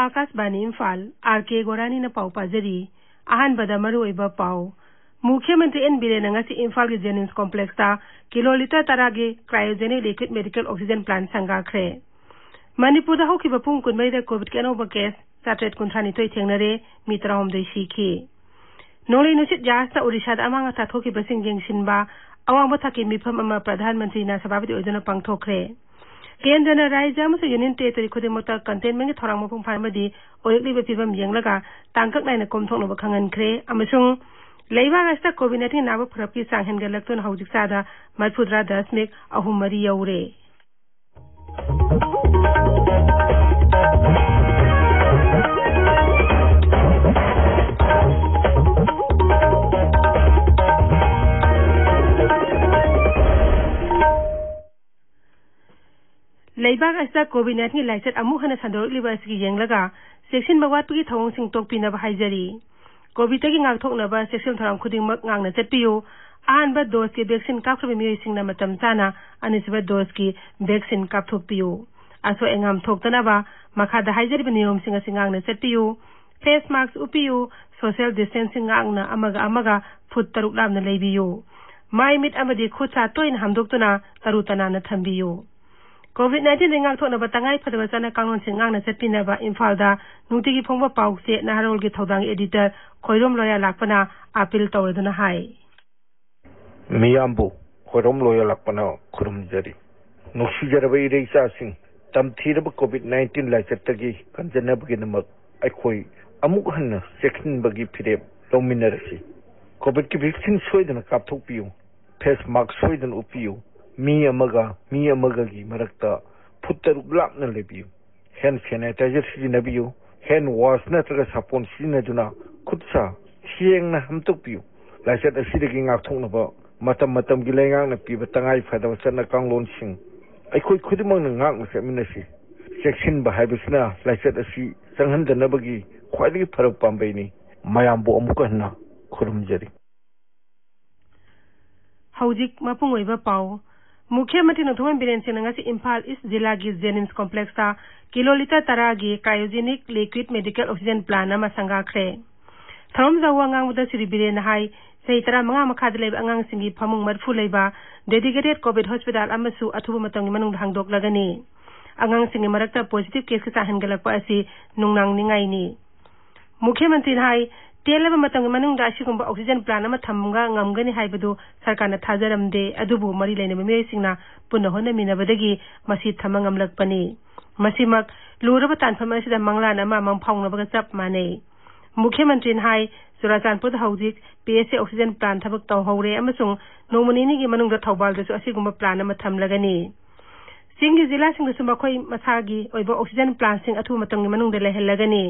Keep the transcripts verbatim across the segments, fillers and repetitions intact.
ꯑꯥꯀꯥꯁꯕꯥꯅꯤ Imphal, R ꯀꯦ ꯒꯣꯔꯥꯅꯤꯅ ꯄꯥꯎ ꯄꯥꯖꯔꯤ꯫ ꯑꯍꯥꯟꯕꯗ ꯃꯔꯨꯑꯣꯏꯕ ꯄꯥꯎ꯫ ꯃꯨꯈ꯭ꯌ ꯃꯟꯇ꯭ꯔꯤ ꯑꯦꯟ ꯕꯤꯔꯦꯟꯅ ꯉꯁꯤ ꯏꯝꯐꯥꯜꯒꯤ ꯖꯦꯅꯤꯝꯁ ꯀꯣꯝꯄ꯭ꯂꯦꯛꯁꯇ ꯀꯤꯂꯣ ꯂꯤꯇꯔ ꯇꯔꯥꯒꯤ ꯀ꯭ꯔꯥꯏꯑꯣꯖꯦꯅꯤꯛ ꯂꯤꯀ꯭ꯋꯤꯗ ꯃꯦꯗꯤꯀꯦꯜ ꯑꯣꯛꯁꯤꯖꯦꯟ ꯄ꯭ꯂꯥꯟꯠ ꯁꯪꯒꯥꯈ꯭ꯔꯦ꯫ ꯃꯅꯤꯄꯨꯔꯗ ꯍꯧꯈꯤꯕ ꯄꯨꯡ ꯀꯨꯟꯃꯔꯤꯗ ꯀꯣꯚꯤꯗꯀꯤ ꯑꯅꯧꯕ ꯀꯦꯁ ꯆꯥꯇ꯭ꯔꯦꯠ ꯀꯨꯟꯊ꯭ꯔꯥꯅꯤꯊꯣꯏ ꯊꯦꯡꯅꯔꯦ, ꯃꯤ ꯇꯔꯥꯍꯨꯝꯗꯣꯏ ꯁꯤꯈꯤ꯫ ꯅꯣꯡꯂꯩ ꯅꯨꯡꯁꯤꯠ ꯌꯥꯁꯅ ꯑꯣꯔꯤꯁꯥꯗ ꯑꯃꯥꯡ ꯑꯇꯥ ꯊꯣꯛꯈꯤꯕꯁꯤꯡ ꯌꯦꯡꯁꯤꯟꯕ ꯑꯋꯥꯡꯕ ꯊꯥꯛꯀꯤ ꯃꯤꯐꯝ ꯑꯃ ꯄ꯭ꯔꯙꯥꯟ ꯃꯟꯇ꯭ꯔꯤꯅ ꯁꯚꯥꯄꯇꯤ ꯑꯣꯏꯗꯨꯅ ꯄꯥꯡꯊꯣꯛꯈ꯭ꯔꯦ꯫ ꯀꯦꯟꯗ꯭ꯔꯅ ꯔꯥꯖ꯭ꯌ ꯑꯃꯁꯨꯡ ꯌꯨꯅꯤꯌꯟ ꯇꯦꯔꯤꯇꯣꯔꯤ ꯈꯨꯗꯤꯡꯃꯛꯇ ꯀꯟꯇꯦꯟꯃꯦꯟꯒꯤ ꯊꯧꯔꯥꯡ ꯃꯄꯨꯡ ꯐꯥꯅ ꯑꯃꯗꯤ ꯑꯣꯏꯔꯛꯂꯤꯕ ꯐꯤꯕꯝ ꯌꯦꯡꯂꯒ ꯇꯥꯡꯀꯛ ꯅꯥꯏꯅ ꯀꯣꯝꯊꯣꯛꯅꯕ ꯈꯪꯍꯟꯈ꯭ꯔꯦ ꯑꯃꯁꯨꯡ ꯂꯩꯕꯥꯛ ꯑꯁꯤꯗ ꯀꯣꯚꯤꯗ ꯅꯥꯏꯟꯇꯤꯟ ꯅꯥꯕ ꯐꯔꯛꯀꯤ ꯆꯥꯡ ꯍꯦꯟꯒꯠꯂꯛꯇꯨꯅ ꯍꯧꯖꯤꯛ ꯆꯥꯗ ꯃꯔꯤꯐꯨꯇꯔꯥ ꯗꯁꯃꯤꯛ ꯑꯍꯨꯝ ꯃꯔꯤ ꯌꯧꯔꯦ꯫ ꯂꯩꯕꯥꯛ ꯑꯁꯤꯗ ꯀꯣꯚꯤꯗ ꯅꯥꯏꯟꯇꯤꯟꯒꯤ ꯂꯥꯏꯆꯠ ꯑꯃꯨꯛ ꯍꯟꯅ ꯁꯟꯗꯣꯔꯛꯂꯤꯕ ꯑꯁꯤꯒꯤ ꯌꯦꯡꯂꯒ ꯆꯦꯛꯁꯤꯟꯕ ꯋꯥꯠꯄꯒꯤ ꯊꯧꯑꯣꯡꯁꯤꯡ ꯇꯣꯛꯄꯤꯅꯕ ꯍꯥꯏꯖꯔꯤ꯫ ꯀꯣꯚꯤꯗꯇꯒꯤ ꯉꯥꯛꯊꯣꯛꯅꯕ ꯆꯦꯛꯁꯤꯟ ꯊꯧꯔꯥꯡ ꯈꯨꯗꯤꯡꯃꯛ ꯉꯥꯛꯅ ꯆꯠꯄꯤꯌꯨ꯫ ꯑꯍꯥꯟꯕ ꯗꯣꯁꯀꯤ ꯚꯦꯛꯁꯤꯟ ꯀꯥꯞꯈ꯭ꯔꯕ ꯃꯤꯑꯣꯏꯁꯤꯡꯅ ꯃꯇꯝ ꯆꯥꯅ ꯑꯅꯤꯁꯨꯕ ꯗꯣꯁꯀꯤ ꯚꯦꯛꯁꯤꯟ ꯀꯥꯞꯊꯣꯛꯄꯤꯌꯨ꯫ ꯑꯁꯣꯏ ꯑꯉꯥꯝ ꯊꯣꯛꯇꯅꯕ ꯃꯈꯥꯗ ꯍꯥꯏꯖꯔꯤꯕ ꯅꯤꯌꯣꯝꯁꯤꯡ ꯑꯁꯤ ꯉꯥꯛꯅ ꯆꯠꯄꯤꯌꯨ꯫ ꯐꯦꯁ ꯃꯥꯛꯁ ꯎꯞꯄꯤꯌꯨ꯫ ꯁꯣꯁꯤꯌꯦꯜ ꯗꯤꯁꯇꯦꯟꯁꯤꯡ ꯉꯥꯛꯅ ꯑꯃꯒ ꯑꯃꯒ ꯐꯨꯠ ꯇꯔꯨꯛ ꯂꯥꯞꯅ ꯂꯩꯕꯤꯌꯨ꯫ ꯃꯥꯏ ꯃꯤꯠ ꯑꯃꯗꯤ ꯈꯨꯠ ꯁꯥ ꯇꯣꯏꯅ ꯍꯥꯝꯗꯣꯛꯇꯨꯅ ꯇꯔꯨ ꯇꯅꯥꯟꯅ ꯊꯝꯕꯤꯌꯨ꯫ ꯀꯣꯚꯤꯗ ꯅꯥꯏꯟꯇꯤꯟꯗꯒꯤ ꯉꯥꯛꯊꯣꯛꯅꯕ ꯇꯉꯥꯏ ꯐꯗꯕ ꯆꯠꯅ ꯀꯥꯡꯂꯣꯟꯁꯤꯡ ꯉꯥꯛꯅ ꯆꯠꯄꯤꯅꯕ ꯏꯝꯐꯥꯜꯗ ꯅꯨꯡꯇꯤꯒꯤ ꯐꯣꯡꯕ ꯄꯥꯎꯆꯦ ꯅꯍꯥꯔꯣꯜꯒꯤ ꯊꯧꯗꯥꯡ ꯑꯦꯗꯤꯇꯔ ꯈꯣꯏꯔꯣꯝ ꯂꯣꯌꯥꯂꯥꯛꯄꯅ ꯑꯥꯄꯤꯜ ꯇꯧꯔꯗꯨꯅ ꯍꯥꯏ꯫ ꯃꯤꯌꯥꯝꯕꯨ ꯈꯣꯏꯔꯣꯝ ꯂꯣꯌꯥꯂꯥꯛꯄꯅ ꯈꯨꯔꯨꯝꯖꯔꯤ꯫ ꯅꯨꯡꯁꯤꯖꯔꯕ ꯏꯔꯩꯆꯥꯁꯤꯡ, ꯇꯝꯊꯤꯔꯕ ꯀꯣꯚꯤꯗ ꯅꯥꯏꯟꯇꯤꯟ ꯂꯥꯏꯆꯠꯇꯒꯤ ꯀꯟꯖꯅꯕꯒꯤꯗꯃꯛ ꯑꯩꯈꯣꯏ ꯑꯃꯨꯛ ꯍꯟꯅ ꯆꯦꯛꯁꯤꯟꯕꯒꯤ ꯐꯤꯔꯦꯞ ꯂꯧꯃꯤꯟꯅꯔꯁꯤ꯫ ꯀꯣꯚꯤꯗꯀꯤ ꯚꯦꯛꯁꯤꯟ ꯁꯣꯏꯗꯅ ꯀꯥꯞꯊꯣꯛꯄꯤꯌꯨ꯫ ꯐꯦꯁ ꯃꯥꯛꯁ ꯁꯣꯏꯗꯅ ꯎꯞꯄꯤꯌꯨ꯫ ꯃꯤ ꯑꯃꯒ ꯃꯤ ꯑꯃꯒꯒꯤ ꯃꯔꯛꯇ ꯐꯨꯠ ꯇꯔꯨꯛ ꯂꯥꯞꯅ ꯂꯩꯕꯤꯌꯨ꯫ ꯍꯦꯟ ꯁꯦꯅꯥꯏꯇꯥꯏꯖꯔ ꯁꯤꯖꯤꯟꯅꯕꯤꯌꯨ꯫ ꯍꯦꯟ ꯋꯥꯁ ꯅꯠꯇ꯭ꯔꯒ ꯁꯥꯄꯣꯟ ꯁꯤꯖꯤꯟꯅꯗꯨꯅ ꯈꯨꯠ ꯁꯥ ꯁꯦꯡꯅ ꯍꯥꯝꯗꯣꯛꯄꯤꯌꯨ꯫ ꯂꯥꯏꯆꯠ ꯑꯁꯤꯗꯒꯤ ꯉꯥꯛꯊꯣꯛꯅꯕ ꯃꯇꯝ ꯃꯇꯝꯒꯤ ꯂꯩꯉꯥꯛꯅ ꯄꯤꯕ ꯇꯉꯥꯏ ꯐꯗꯕ ꯆꯠꯅ ꯀꯥꯡꯂꯣꯟꯁꯤꯡ ꯑꯩꯈꯣꯏ ꯈꯨꯗꯤꯡꯃꯛꯅ ꯉꯥꯛꯅ ꯆꯠꯃꯤꯟꯅꯁꯤ꯫ ꯆꯦꯛꯁꯤꯟꯕ ꯍꯥꯏꯕꯁꯤꯅ ꯂꯥꯏꯆꯠ ꯑꯁꯤ ꯆꯪꯍꯟꯗꯅꯕꯒꯤ ꯈ꯭ꯋꯥꯏꯗꯒꯤ ꯐꯔꯕ ꯄꯥꯝꯕꯩꯅꯤ꯫ ꯃꯌꯥꯝꯕꯨ ꯑꯃꯨꯛꯀ ꯍꯟꯅ ꯈꯨꯔꯨꯝꯖꯔꯤ꯫ ꯍꯧꯖꯤꯛ ꯃꯄꯨꯡ ꯑꯣꯏꯕ ꯄꯥꯎ꯫ ꯃꯨꯈ꯭ꯌ ꯃꯟꯇ꯭ꯔꯤ ꯅꯣꯡꯊꯣꯝꯕꯝ ꯕꯤꯔꯦꯟ ꯁꯤꯡꯅ ꯉꯁꯤ ꯏꯝꯐꯥꯜ ꯏꯁ ꯖꯤꯂꯥꯒꯤ ꯖꯦꯅꯤꯝꯁ ꯀꯣꯝꯄ꯭ꯂꯦꯛꯁꯇ ꯀꯤꯂꯣ ꯂꯤꯇꯔ ꯇꯔꯥꯒꯤ cryogenic liquid medical oxygen plant ꯑꯃ ꯁꯪꯒꯥꯈ꯭ꯔꯦ꯫ ꯊꯧꯔꯝꯗ ꯋꯥ ꯉꯥꯡꯕꯗ ꯁ꯭ꯔꯤ ꯕꯤꯔꯦꯟꯅ ꯍꯥꯏ, ꯆꯍꯤ ꯇꯔꯥꯃꯉꯥ ꯃꯈꯥꯗ ꯂꯩꯕ ꯑꯉꯥꯡꯁꯤꯡꯒꯤ ꯐꯃꯨꯡ ꯃꯔꯤꯐꯨ ꯂꯩꯕ dedicated COVID hospital ꯑꯃꯁꯨ ꯑꯊꯨꯕ ꯃꯇꯝꯒꯤ ꯃꯅꯨꯡꯗ ꯍꯥꯡꯗꯣꯛꯂꯒꯅꯤ꯫ ꯑꯉꯥꯡꯁꯤꯡꯒꯤ ꯃꯔꯛꯇ positive caseꯀꯤ ꯆꯥꯡ ꯍꯦꯟꯒꯠꯂꯛꯄ ꯑꯁꯤ ꯅꯨꯡꯅꯥꯡꯅꯤꯡꯉꯥꯏꯅꯤ꯫ ꯃꯨꯈ꯭ꯌ ꯃꯟꯇ꯭ꯔꯤꯅ ꯍꯥꯏ, ꯇꯦꯜꯂꯕ ꯃꯇꯝꯒꯤ ꯃꯅꯨꯡꯗ ꯑꯁꯤꯒꯨꯝꯕ oxygen plant ꯑꯃ ꯊꯝꯕ ꯉꯝꯒꯅꯤ ꯍꯥꯏꯕꯗꯨ ꯁꯔꯀꯥꯔꯅ ꯊꯥꯖꯔꯝꯗꯦ, ꯑꯗꯨꯕꯨ ꯃꯔꯤ ꯂꯩꯅꯕ ꯃꯤꯑꯣꯏꯁꯤꯡꯅ ꯄꯨꯟꯅ ꯍꯣꯠꯅꯃꯤꯟꯅꯕꯗꯒꯤ ꯃꯁꯤ ꯊꯝꯕ ꯉꯝꯂꯛꯄꯅꯤ꯫ ꯃꯁꯤꯃꯛ ꯂꯨꯔꯕ ꯇꯥꯟꯐꯝ ꯑꯁꯤꯗ ꯃꯪꯂꯥꯟ ꯑꯃ ꯃꯪ ꯐꯥꯎꯅꯕꯒ ꯆꯞ ꯃꯥꯟꯅꯩ꯫ ꯃꯨꯈ꯭ꯌ ꯃꯟꯇ꯭ꯔꯤꯅ ꯍꯥꯏ, ꯆꯨꯔꯥꯆꯥꯟꯄꯨꯔꯗ ꯍꯧꯖꯤꯛ PHA oxygen plant ꯊꯕꯛ ꯇꯧꯍꯧꯔꯦ ꯑꯃꯁꯨꯡ ꯅꯣꯡꯃ ꯅꯤꯅꯤꯒꯤ ꯃꯅꯨꯡꯗ ꯊꯧꯕꯥꯜꯗꯁꯨ ꯑꯁꯤꯒꯨꯝꯕ plant ꯑꯃ ꯊꯝꯂꯒꯅꯤ꯫ ꯆꯤꯡꯒꯤ ꯖꯤꯂꯥꯁꯤꯡꯗꯁꯨ ꯃꯈꯣꯏ ꯃꯁꯥꯒꯤ ꯑꯣꯏꯕ oxygen plantꯁꯤꯡ ꯑꯊꯨꯕ ꯃꯇꯝꯒꯤ ꯃꯅꯨꯡꯗ ꯂꯩꯍꯜꯂꯒꯅꯤ꯫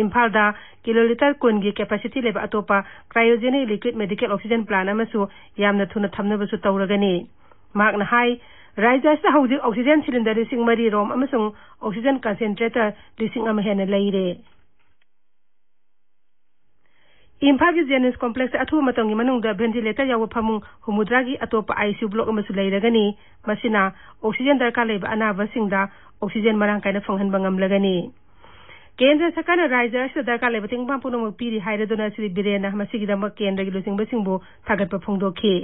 ꯏꯝꯐꯥꯜꯗ ꯀꯤꯂꯣ ꯂꯤꯇꯔ ꯀꯨꯟꯒꯤ capacity ꯂꯩꯕ ꯑꯇꯣꯞꯄ cryogenic liquid medical oxygen plant ꯑꯃꯁꯨ ꯌꯥꯝꯅ ꯊꯨꯅ ꯊꯝꯅꯕꯁꯨ ꯇꯧꯔꯒꯅꯤ꯫ ꯃꯍꯥꯛꯅ ꯍꯥꯏ, ꯔꯥꯖ꯭ꯌ ꯑꯁꯤꯗ ꯍꯧꯖꯤꯛ oxygen cylinder ꯂꯤꯁꯤꯡ ꯃꯔꯤ ꯔꯣꯝ ꯑꯃꯁꯨꯡ oxygen concentrator ꯂꯤꯁꯤꯡ ꯑꯃ ꯍꯦꯟꯅ ꯂꯩꯔꯦ꯫ ꯏꯝꯐꯥꯜꯒꯤ ꯖꯦꯅꯤꯝꯁ ꯀꯣꯝꯄ꯭ꯂꯦꯛꯁꯇ ꯑꯊꯨꯕ ꯃꯇꯝꯒꯤ ꯃꯅꯨꯡꯗ ventilator ꯌꯥꯎꯕ ꯐꯃꯨꯡ ꯍꯨꯝꯐꯨꯇꯔꯥꯒꯤ ꯑꯇꯣꯞꯄ ICU block ꯑꯃꯁꯨ ꯂꯩꯔꯒꯅꯤ꯫ ꯃꯁꯤꯅ oxygen ꯗꯔꯀꯥꯔ ꯂꯩꯕ ꯑꯅꯥꯕꯁꯤꯡꯗ oxygen ꯃꯔꯥꯡ ꯀꯥꯏꯅ ꯐꯪꯍꯟꯕ ꯉꯝꯂꯒꯅꯤ꯫ ꯀꯦꯟꯗ꯭ꯔ ꯁꯔꯀꯥꯔꯅ ꯔꯥꯖ꯭ꯌ ꯑꯁꯤꯗ ꯗꯔꯀꯥꯔ ꯂꯩꯕ ꯇꯦꯡꯕꯥꯡ ꯄꯨꯝꯅꯃꯛ ꯄꯤꯔꯤ ꯍꯥꯏꯔꯗꯨꯅ ꯁ꯭ꯔꯤ ꯕꯤꯔꯦꯟꯅ ꯃꯁꯤꯒꯤꯗꯃꯛ ꯀꯦꯟꯗ꯭ꯔꯒꯤ ꯂꯨꯆꯤꯡꯕꯁꯤꯡꯕꯨ ꯊꯥꯒꯠꯄ ꯐꯣꯡꯗꯣꯛꯈꯤ꯫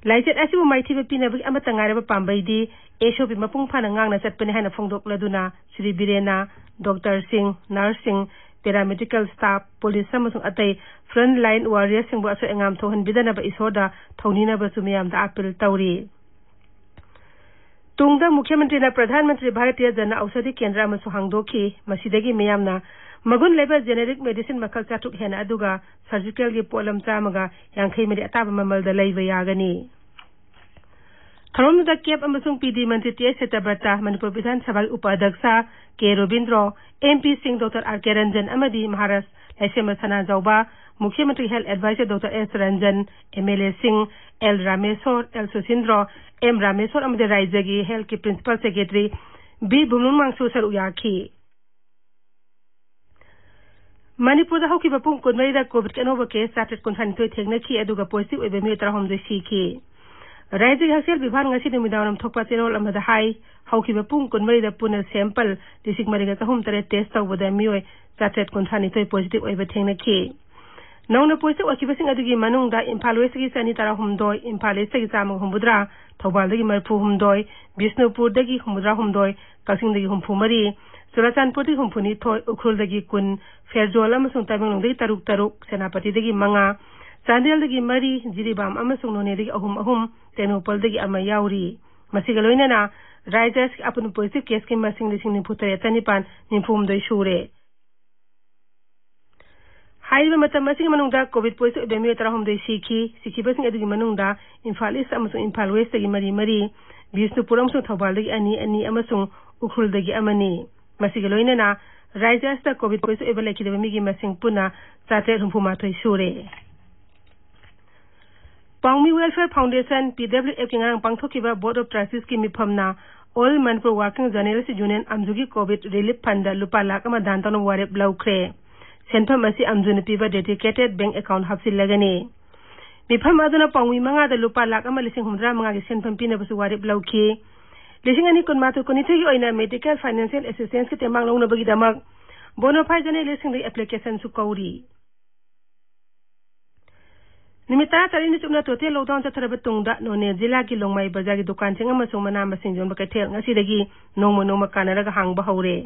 ꯂꯥꯏꯆꯠ ꯑꯁꯤꯕꯨ ꯃꯥꯏꯊꯤꯕ ꯄꯤꯅꯕꯒꯤ ꯑꯃꯠꯇ ꯉꯥꯏꯔꯕ ꯄꯥꯝꯕꯩꯗꯤ SOP ꯃꯄꯨꯡ ꯐꯥꯅ ꯉꯥꯛꯅ ꯆꯠꯄꯅꯤ ꯍꯥꯏꯅ ꯐꯣꯡꯗꯣꯛꯂꯗꯨꯅ ꯁ꯭ꯔꯤ ꯕꯤꯔꯦꯟꯅ ꯗꯣꯛꯇꯔꯁꯤꯡ, ꯅꯔꯁꯁꯤꯡ, paramedical staff, ꯄꯨꯂꯤꯁ ꯑꯃꯁꯨꯡ ꯑꯇꯩ front line warriorꯁꯤꯡꯕꯨ ꯑꯁꯣꯏ ꯑꯉꯥꯝ ꯊꯣꯛꯍꯟꯕꯤꯗꯅꯕ ꯏꯁꯣꯔꯗ ꯊꯧꯅꯤꯅꯕꯁꯨ ꯃꯤꯌꯥꯝꯗ ꯑꯥꯄꯤꯜ ꯇꯧꯔꯤ꯫ ꯇꯨꯡꯗ ꯃꯨꯈ꯭ꯌ ꯃꯟꯇ꯭ꯔꯤꯅ ꯄ꯭ꯔꯙꯥꯟ ꯃꯟꯇ꯭ꯔꯤ ꯚꯥꯔꯇꯤꯌ ꯖꯟ ꯑꯧꯁꯥꯙꯤ ꯀꯦꯟꯗ꯭ꯔ ꯑꯃꯁꯨ ꯍꯥꯡꯗꯣꯛꯈꯤ꯫ ꯃꯁꯤꯗꯒꯤ ꯃꯤꯌꯥꯝꯅ ꯃꯒꯨꯟ ꯂꯩꯕ generic medicine ꯃꯈꯜ ꯆꯥꯇ꯭ꯔꯨꯛ ꯍꯦꯟꯅ ꯑꯗꯨꯒ surgicalꯒꯤ ꯄꯣꯠꯂꯝ ꯆꯥꯝꯃꯒ ꯌꯥꯡꯈꯩ ꯃꯔꯤ ꯑꯇꯥꯕ ꯃꯃꯜꯗ ꯂꯩꯕ ꯌꯥꯒꯅꯤ꯫ ꯊꯧꯔꯝꯗꯨꯗ ꯀꯦꯞ ꯑꯃꯁꯨꯡ PD ꯃꯟꯇ꯭ꯔꯤ ꯇꯤ ꯑꯩꯆ ꯁꯇ꯭ꯌꯕ꯭ꯔꯇ, ꯃꯅꯤꯄꯨꯔ ꯕꯤꯙꯥꯟ ꯁꯚꯥꯒꯤ ꯎꯄꯥꯙ꯭ꯌꯛꯁ ꯀꯦ ꯔꯣꯕꯤꯟꯗ꯭ꯔꯣ, MP ꯁꯤꯡ ꯗꯣꯛꯇꯔ ꯑꯥꯔ ꯀꯦ ꯔꯟꯖꯟ ꯑꯃꯗꯤ ꯃꯍꯥꯔꯥꯖ ꯂꯥꯏꯁ꯭ꯔꯦꯝꯕ ꯁꯅꯥꯖꯥꯎꯕ, ꯃꯨꯈ꯭ꯌ ꯃꯟꯇ꯭ꯔꯤ health advisor ꯗꯣꯛꯇꯔ ꯑꯦꯁ ꯔꯟꯖꯟ, MLA ꯁꯤꯡ L Rameshwor, L ꯁꯨꯁꯤꯟꯗ꯭ꯔꯣ, M Rameshwor ꯑꯃꯗꯤ ꯔꯥꯖ꯭ꯌꯒꯤ healthꯀꯤ principal secretary ꯕꯤ ꯕꯨꯝꯂꯨꯟ ꯋꯥꯡꯁꯨ ꯁꯔꯨꯛ ꯌꯥꯈꯤ꯫ ꯃꯅꯤꯄꯨꯔꯗ ꯍꯧꯈꯤꯕ ꯄꯨꯡ ꯀꯨꯟꯃꯔꯤꯗ COVIDꯀꯤ ꯑꯅꯧꯕ case ꯆꯥꯇ꯭ꯔꯦꯠ ꯀꯨꯟꯊ꯭ꯔꯥ ꯅꯤꯊꯣꯏ ꯊꯦꯡꯅꯈꯤ, ꯑꯗꯨꯒ positive ꯑꯣꯏꯕ ꯃꯤꯑꯣꯏ ꯇꯔꯥꯍꯨꯝꯗꯣꯏ ꯁꯤꯈꯤ꯫ ꯔꯥꯏꯖ꯭ꯌꯒꯤ ꯍꯛꯁꯦꯜ ꯕꯤꯚꯥꯒꯅ ꯉꯁꯤ ꯅꯨꯃꯤꯗꯥꯡꯋꯥꯏꯔꯝ ꯊꯣꯛꯄ ꯆꯦꯔꯣꯜ ꯑꯃꯗ ꯍꯥꯏ, ꯍꯧꯈꯤꯕ ꯄꯨꯡ ꯀꯨꯟꯃꯔꯤꯗ ꯄꯨꯟꯅ ꯁꯦꯝꯄꯜ ꯂꯤꯁꯤꯡ ꯃꯔꯤꯒ ꯆꯍꯨꯝ ꯇꯔꯦꯠ ꯇꯦꯁ ꯇꯧꯕꯗ ꯃꯤꯑꯣꯏ ꯆꯥꯇ꯭ꯔꯦꯠ ꯀꯨꯟꯊ꯭ꯔꯥ ꯅꯤꯊꯣꯏ ꯄꯣꯖꯤꯇꯤꯚ ꯑꯣꯏꯕ ꯊꯦꯡꯅꯈꯤ꯫ ꯅꯧꯅ ꯄꯣꯖꯤꯇꯤꯚ ꯑꯣꯏꯈꯤꯕꯁꯤꯡ ꯑꯗꯨꯒꯤ ꯃꯅꯨꯡꯗ ꯏꯝꯐꯥꯜ ꯋꯦꯁꯇꯒꯤ ꯆꯅꯤ ꯇꯔꯥꯍꯨꯝꯗꯣꯏ, ꯏꯝꯐꯥꯜ ꯏꯁꯇꯒꯤ ꯆꯥꯝꯃꯒ ꯍꯨꯝꯐꯨꯇꯔꯥ, ꯊꯧꯕꯥꯜꯗꯒꯤ ꯃꯔꯤꯐꯨ ꯍꯨꯝꯗꯣꯏ, ꯕꯤꯁꯅꯨꯄꯨꯔꯗꯒꯤ ꯍꯨꯝꯐꯨꯇꯔꯥ ꯍꯨꯝꯗꯣꯏ, ꯀꯛꯆꯤꯡꯗꯒꯤ ꯍꯨꯝꯐꯨ ꯃꯔꯤ, ꯆꯨꯔꯥꯆꯥꯟꯄꯨꯔꯗꯒꯤ ꯍꯨꯝꯐꯨ ꯅꯤꯊꯣꯏ, ꯎꯈ꯭ꯔꯨꯜꯗꯒꯤ ꯀꯨꯟ, ꯐꯦꯔꯖꯣꯜ ꯑꯃꯁꯨꯡ ꯇꯃꯦꯡꯂꯣꯡꯗꯒꯤ ꯇꯔꯨꯛ ꯇꯔꯨꯛ, ꯁꯦꯅꯥꯄꯇꯤꯗꯒꯤ ꯃꯉꯥ, ꯆꯥꯟꯗꯦꯜꯗꯒꯤ ꯃꯔꯤ, ꯖꯤꯔꯤꯕꯥꯝ ꯑꯃꯁꯨꯡ ꯅꯣꯅꯦꯗꯒꯤ ꯑꯍꯨꯝ ꯑꯍꯨꯝ, ꯇꯦꯡꯅꯧꯄꯜꯗꯒꯤ ꯑꯃ ꯌꯥꯎꯔꯤ꯫ ꯃꯁꯤꯒ ꯂꯣꯏꯅꯅ ꯔꯥꯏꯖ꯭ꯌ ꯑꯁꯤꯒꯤ ꯑꯄꯨꯟꯕ ꯄꯣꯖꯤꯇꯤꯚ ꯀꯦꯁꯀꯤ ꯃꯁꯤꯡ ꯂꯤꯁꯤꯡ ꯅꯤꯐꯨ ꯇꯔꯦꯠ ꯆꯅꯤꯄꯥꯟ ꯅꯤꯐꯨ ꯍꯨꯝꯗꯣꯏ ꯁꯨꯔꯦ꯫ ꯍꯥꯏꯔꯤꯕ ꯃꯇꯝ ꯑꯁꯤꯒꯤ ꯃꯅꯨꯡꯗ ꯀꯣꯚꯤꯗ ꯄꯣꯖꯤꯇꯤꯚ ꯑꯣꯏꯕ ꯃꯤꯑꯣꯏ ꯇꯔꯥꯍꯨꯝꯗꯣꯏ ꯁꯤꯈꯤ꯫ ꯁꯤꯈꯤꯕꯁꯤꯡ ꯑꯗꯨꯒꯤ ꯃꯅꯨꯡꯗ ꯏꯝꯐꯥꯜ ꯏꯁ ꯑꯃꯁꯨꯡ ꯏꯝꯐꯥꯜ ꯋꯦꯁꯇꯒꯤ ꯃꯔꯤ ꯃꯔꯤ, ꯕꯤꯁꯅꯨꯄꯨꯔ ꯑꯃꯁꯨꯡ ꯊꯧꯕꯥꯜꯗꯒꯤ ꯑꯅꯤ ꯑꯅꯤ ꯑꯃꯁꯨꯡ ꯎꯈ꯭ꯔꯨꯜꯗꯒꯤ ꯑꯃꯅꯤ꯫ ꯃꯁꯤꯒ ꯂꯣꯏꯅꯅ ꯔꯥꯏꯖ꯭ꯌ ꯑꯁꯤꯗ ꯀꯣꯚꯤꯗ ꯄꯣꯖꯤꯇꯤꯚ ꯑꯣꯏꯕ ꯂꯩꯈꯤꯗꯕ ꯃꯤꯒꯤ ꯃꯁꯤꯡ ꯄꯨꯟꯅ ꯆꯥꯇ꯭ꯔꯦꯠ ꯍꯨꯝꯐꯨ ꯃꯥꯊꯣꯏ ꯁꯨꯔꯦ꯫ ꯄꯥꯎꯃꯤ ꯋꯦꯜꯐꯤꯌꯔ ꯐꯥꯎꯟꯗꯦꯁꯟ, ꯄꯤ ꯗꯕ꯭ꯂꯤꯎ ꯑꯦꯐꯀꯤ ꯉꯔꯥꯡ ꯄꯥꯡꯊꯣꯛꯈꯤꯕ ꯕꯣꯔꯗ ꯑꯣꯐ ꯇ꯭ꯔꯁꯇꯤꯁꯀꯤ ꯃꯤꯐꯝꯅ all Manipur working journalists union, ꯑꯝꯖꯨꯒꯤ ꯀꯣꯚꯤꯗ ꯔꯤꯂꯤꯐ ꯐꯟꯗ ꯂꯨꯄꯥ ꯂꯥꯈ ꯑꯃ ꯗꯥꯟ ꯇꯧꯅꯕ ꯋꯥꯔꯦꯞ ꯂꯧꯈ꯭ꯔꯦ꯫ ꯁꯦꯟꯐꯝ ꯑꯁꯤ ꯑꯝꯖꯨꯅ ꯄꯤꯕ ꯗꯦꯗꯤꯀꯦꯇꯦꯗ ꯕꯦꯡ ꯑꯦꯀꯥꯎꯟ ꯍꯥꯞꯆꯤꯜꯂꯒꯅꯤ꯫ ꯃꯤꯐꯝ ꯑꯗꯨꯅ ꯄꯥꯎꯃꯤ ꯃꯉꯥꯗ ꯂꯨꯄꯥ ꯂꯥꯈ ꯑꯃ ꯂꯤꯁꯤꯡ ꯍꯨꯝꯐꯨꯇꯔꯥ ꯃꯉꯥꯒꯤ ꯁꯦꯟꯐꯝ ꯄꯤꯅꯕꯁꯨ ꯋꯥꯔꯦꯞ ꯂꯧꯈꯤ꯫ ꯂꯤꯁꯤꯡ ꯑꯅꯤ ꯀꯨꯟꯃꯥꯊꯣꯏ ꯀꯨꯟꯅꯤꯊꯣꯏꯒꯤ ꯑꯣꯏꯅ ꯃꯦꯗꯤꯀꯦꯜ ꯐꯥꯏꯅꯥꯟꯁꯤꯌꯦꯜ ꯑꯦꯁꯤꯁꯇꯦꯟꯁꯀꯤ ꯇꯦꯡꯕꯥꯡ ꯂꯧꯅꯕꯒꯤꯗꯃꯛ ꯕꯣꯅꯥꯐꯥꯏ ꯖꯔꯅꯦꯂꯤꯁꯁꯤꯡꯗꯒꯤ ꯑꯦꯄ꯭ꯂꯤꯀꯦꯁꯟꯁꯨ ꯀꯧꯔꯤ꯫ ꯅꯨꯃꯤꯠ ꯇꯔꯥ ꯇꯔꯦꯠꯅꯤ ꯆꯨꯞꯅ ꯇꯣꯇꯦꯜ ꯂꯣꯛꯗꯥꯎꯟ ꯆꯠꯊꯔꯕ ꯇꯨꯡꯗ ꯅꯣꯅꯦ ꯖꯤꯂꯥꯒꯤ ꯂꯣꯡꯃꯥꯏ ꯕꯖꯥꯔꯒꯤ ꯗꯨꯀꯥꯟꯁꯤꯡ ꯑꯃꯁꯨꯡ ꯃꯅꯥ ꯃꯁꯤꯡ ꯌꯣꯟꯕ ꯀꯩꯊꯦꯜ ꯉꯁꯤꯗꯒꯤ ꯅꯣꯡꯃ ꯅꯣꯡꯃ ꯀꯥꯟꯅꯔꯒ ꯍꯥꯡꯕ ꯍꯧꯔꯦ꯫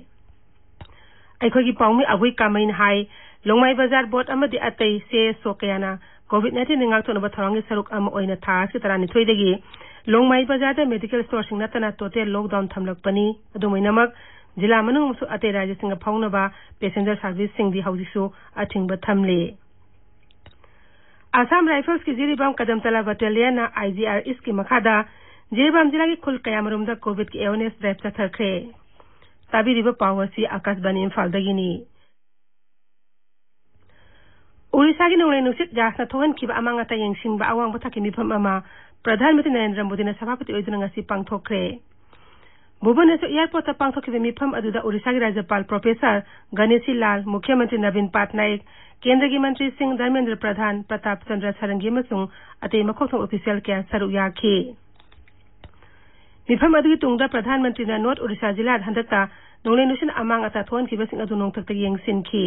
ꯑꯩꯈꯣꯏꯒꯤ ꯄꯥꯎꯃꯤ ꯑꯒꯨꯏ ꯀꯥꯃꯩꯅ ꯍꯥꯏ, ꯂꯣꯡꯃꯥꯏ ꯕꯖꯥꯔ ꯕꯣꯔꯗ ꯑꯃꯗꯤ ꯑꯇꯩ ꯁꯤ ꯑꯦꯁ ꯑꯣ ꯀꯌꯥꯅ ꯀꯣꯚꯤꯗ ꯅꯥꯏꯟꯇꯤꯟꯗꯒꯤ ꯉꯥꯛꯊꯣꯛꯅꯕ ꯊꯧꯔꯥꯡꯒꯤ ꯁꯔꯨꯛ ꯑꯃ ꯑꯣꯏꯅ ꯊꯥ ꯑꯁꯤꯒꯤ ꯇꯔꯥꯅꯤꯊꯣꯏꯗꯒꯤ ꯂꯣꯡꯃꯥꯏ ꯕꯖꯥꯔꯗ ꯃꯦꯗꯤꯀꯦꯜ ꯁ꯭ꯇꯣꯔꯁꯤꯡ ꯅꯠꯇꯅ ꯇꯣꯇꯦꯜ ꯂꯣꯛꯗꯥꯎꯟ ꯊꯝꯂꯛꯄꯅꯤ꯫ ꯑꯗꯨꯝ ꯑꯣꯏꯅꯃꯛ, ꯖꯤꯂꯥ ꯃꯅꯨꯡ ꯑꯃꯁꯨꯡ ꯑꯇꯩ ꯔꯥꯖ꯭ꯌꯁꯤꯡꯒ ꯐꯥꯎꯅꯕ ꯄꯦꯁꯦꯟꯖꯔ ꯁꯥꯔꯚꯤꯁꯁꯤꯡꯗꯤ ꯍꯧꯖꯤꯛꯁꯨ ꯑꯊꯤꯡꯕ ꯊꯝꯂꯤ꯫ ꯑꯁꯥꯝ ꯔꯥꯏꯐꯜꯁꯀꯤ ꯖꯤꯔꯤꯕꯥꯝ ꯀꯗꯝꯇꯂꯥ ꯕꯠꯇꯦꯂꯤꯌꯟꯅ ꯑꯥꯏ ꯖꯤ ꯑꯥꯔ ꯏꯁꯀꯤ ꯃꯈꯥꯗ ꯖꯤꯔꯤꯕꯥꯝ ꯖꯤꯂꯥꯒꯤ ꯈꯨꯜ ꯀꯌꯥꯃꯔꯨꯝꯗ ꯀꯣꯚꯤꯗꯀꯤ ꯑꯦꯋꯦꯔꯅꯦꯁ ꯗ꯭ꯔꯥꯏꯚ ꯆꯠꯊꯈ꯭ꯔꯦ꯫ ꯇꯥꯕꯤꯔꯤꯕ ꯄꯥꯎ ꯑꯁꯤ ꯑꯀꯥꯁꯕꯥꯅꯤ ꯏꯝꯐꯥꯜꯗꯒꯤꯅꯤ꯫ ꯑꯣꯔꯤꯁꯥꯒꯤ ꯅꯣꯡꯂꯩ ꯅꯨꯡꯁꯤꯠ ꯌꯥꯁꯅ ꯊꯣꯛꯍꯟꯈꯤꯕ ꯑꯃꯥꯡ ꯑꯇꯥ ꯌꯦꯡꯁꯤꯟꯕ ꯑꯋꯥꯡꯕ ꯊꯥꯛꯀꯤ ꯃꯤꯐꯝ ꯑꯃ ꯄ꯭ꯔꯙꯥꯟ ꯃꯟꯇ꯭ꯔꯤ ꯅꯔꯦꯟꯗ꯭ꯔ ꯃꯣꯗꯤꯅ ꯁꯚꯥꯄꯇꯤ ꯑꯣꯏꯗꯨꯅ ꯉꯁꯤ ꯄꯥꯡꯊꯣꯛꯈ꯭ꯔꯦ꯫ ꯚꯨꯕꯅꯦꯁꯣꯔ ꯑꯦꯌꯥꯔꯄꯣꯔꯠꯇ ꯄꯥꯡꯊꯣꯛꯈꯤꯕ ꯃꯤꯐꯝ ꯑꯗꯨꯗ ꯑꯣꯔꯤꯁꯥꯒꯤ ꯔꯥꯖ꯭ꯌꯄꯥꯜ ꯄ꯭ꯔꯣꯐꯦꯁꯔ ꯒꯅꯦꯁꯤ ꯂꯥꯜ, ꯃꯨꯈ꯭ꯌ ꯃꯟꯇ꯭ꯔꯤ ꯅꯕꯤꯟ ꯄꯥꯠꯅꯥꯏꯛ, ꯀꯦꯟꯗ꯭ꯔꯒꯤ ꯃꯟꯇ꯭ꯔꯤꯁꯤꯡ ꯙꯔꯃꯦꯟꯗ꯭ꯔ ꯄ꯭ꯔꯙꯥꯟ, ꯄ꯭ꯔꯇꯥꯞ ꯆꯟꯗ꯭ꯔ ꯁꯥꯔꯪꯒꯤ ꯑꯃꯁꯨꯡ ꯑꯇꯩ ꯃꯀꯣꯛ ꯊꯣꯡꯕ ꯑꯣꯐꯤꯁꯤꯌꯦꯜ ꯀꯌꯥ ꯁꯔꯨꯛ ꯌꯥꯈꯤ꯫ ꯃꯤꯐꯝ ꯑꯗꯨꯒꯤ ꯇꯨꯡꯗ ꯄ꯭ꯔꯙꯥꯟ ꯃꯟꯇ꯭ꯔꯤꯅ ꯅꯣꯔꯠ ꯑꯣꯔꯤꯁꯥ ꯖꯤꯂꯥꯗ ꯍꯟꯗꯛꯇ ꯅꯣꯡꯂꯩ ꯅꯨꯡꯁꯤꯠꯅ ꯑꯃꯥꯡ ꯑꯇꯥ ꯊꯣꯛꯍꯟꯈꯤꯕꯁꯤꯡ ꯑꯗꯨ ꯅꯣꯡꯊꯛꯇ ꯌꯦꯡꯁꯤꯟꯈꯤ꯫